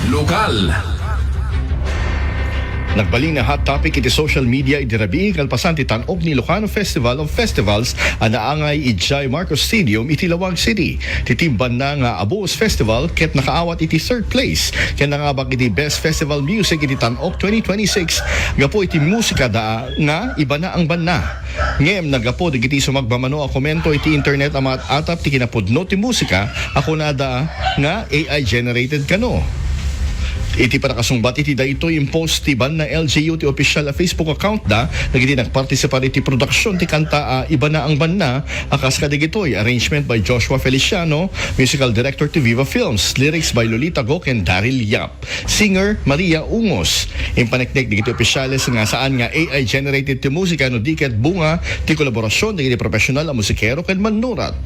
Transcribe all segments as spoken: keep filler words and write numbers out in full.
Lokal. Nagbalin nga hot topic iti social media idi rabii kalpasan ti tan-ok ni Ilocano Festival of Festivals a naangay idiay Marcos Stadium iti Laoag City. Ti Team Banna nga Abuos Festival ket nakaawat iti third place ken nangabak iti Best Festival Music iti tan-ok twenty twenty-six gapu iti musika da nga Ibana ang Banna. Ngem naggapu dagiti sumagmamano a komento iti internet a maat-atap ti kinapudno ti musika a kunada nga A I generated kano. Iti panakasungbat iti daytoy, impost ti Banna L G U ti opisyal a Facebook account da dagiti nagpartisipar iti produksion ti kanta a Ibana ang Banna a kas kadagitoy, arrangement by Joshua Feliciano, musical director ti Viva Films, lyrics by Lolita Go ken Daryl Yap. Singer Maria Ungos. Impaneknek dagiti opisyales nga saan nga A I generated ti musika no di ket bunga ti kolaborasion dagiti profesional a musikero ken mannurat.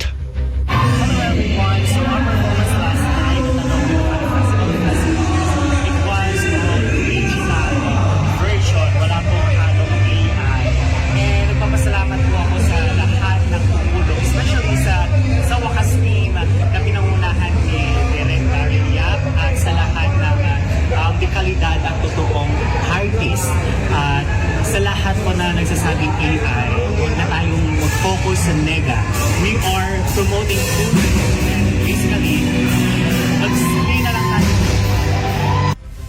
Hello everyone. So our performance last night at the Longdon Festival Festival, it was a digital version. Wala pong halong A I. And nagpapasalamat po ako sa lahat ng tumulong, especially sa, sa Wakas team na pinangunahan ni Direk Daryl Yap at sa lahat ng, ah, um, dekalidad at totoong artist. At sa lahat po na nagsasabing A I, huwag na tayong mag-focus sa nega. We are promoting food and basically, mag-stay na lang tayo.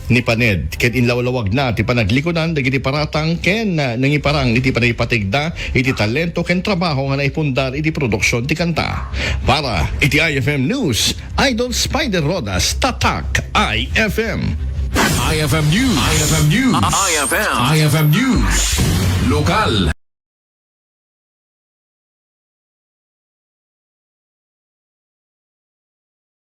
Ni Paned, ket inlawlawag na ti panaglikunan dagiti paratang ken, ah, nangiparang iti panaipatigda iti talento ken trabaho nga naipundar iti produksion ti kanta. Para iti I F M News, Idol Spider Rodas, Tatak I F M. I F M News. I F M News. I F M. I F M News. Lokal.